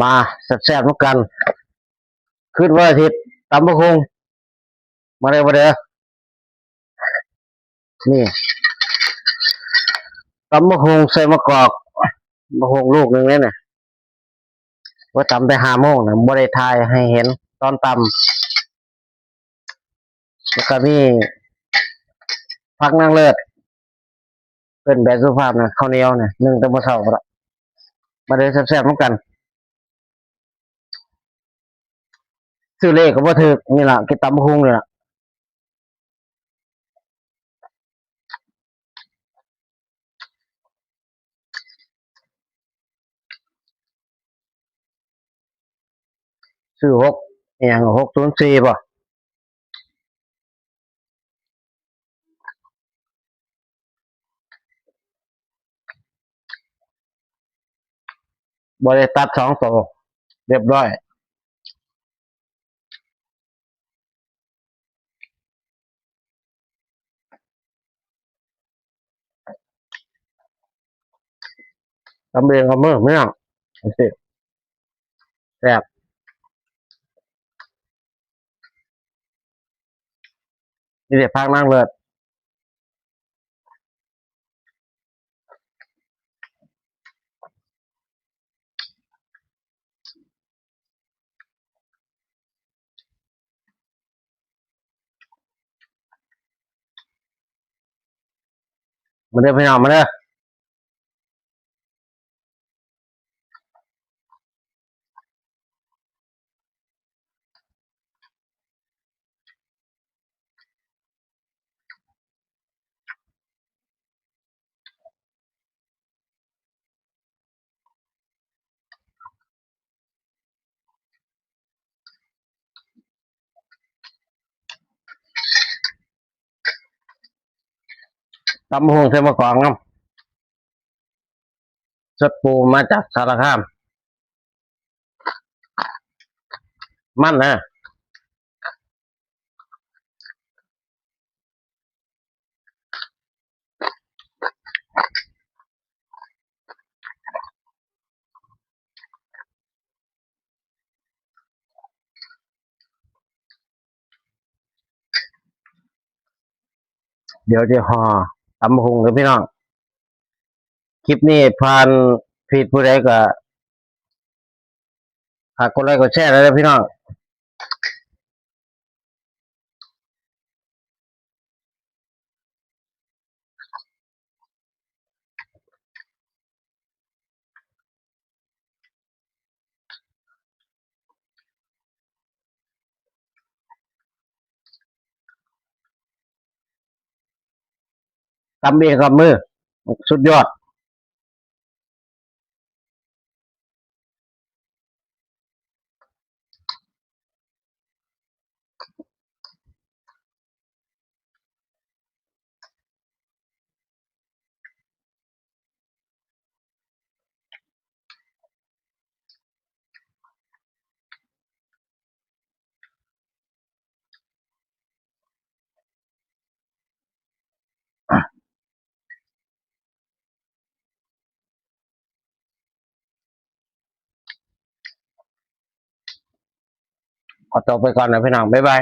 ມາແຊບໆນຳກັນ ຄືນວັນອາທິດ ຕຳບັກຫຸ່ງ ມາເດີ ມາເດີ ນີ້ ຕຳບັກຫຸ່ງໃສ່ມະກອກ ບັກຫຸ່ງລູກໜຶ່ງເດ້ນະ ວ່າຕຳແຕ່ຫ້າໂມງນະ ບໍ່ໄດ້ຖ່າຍໃຫ້ເຫັນຕອນຕຳ ແລ້ວກໍມີຜັກນາງເລີດ ເອີ້ນແບບສຸພາບນະ ເຂົ້າໜຽວນະ ໜຶ້ງແຕ່ມື້ເຊົ້າພຸ້ນລະ ມາເດີແຊບໆນຳກັນ ຊື້ເລກກໍບໍ່ຖືກ ນີ້ລະ ກິນຕຳບັກຫຸ່ງນີ້ລະ. ຊື້ຫົກ ອີຫຍັງ ຫົກສູນສີ່ບໍ? ບໍ່ໄດ້ຕັດສອງໂຕ ລຽບລ້ອຍ. ຕຳເອງກັບມື ພີ່ນ້ອງ ຈັ່ງຊີ້ ແຊບ ນີ້ເດ ຜັກນາງເລີດ. ມາເດີພີ່ນ້ອງ ມາເດີ. ຕຳບັກຫຸ່ງໃສ່ໝາກກອກນຳ ສົດປູມາຈາກສາລະຄາມ ມັນນະ. ດຽວຊິຫໍ່ຕຳບັກຫຸ່ງເດີພີ່ນ້ອງ. ຄລິບນີ້ຜ່ານເພຈຜູ້ໃດກໍຝາກກົດໄລກົດແຊເດີພີ່ນ້ອງ. ຕຳເອງກັບມື ສຸດຍອດ. ຂໍຕົວໄປກ່ອນນະພີ່ນ້ອງ ບາຍບາຍ.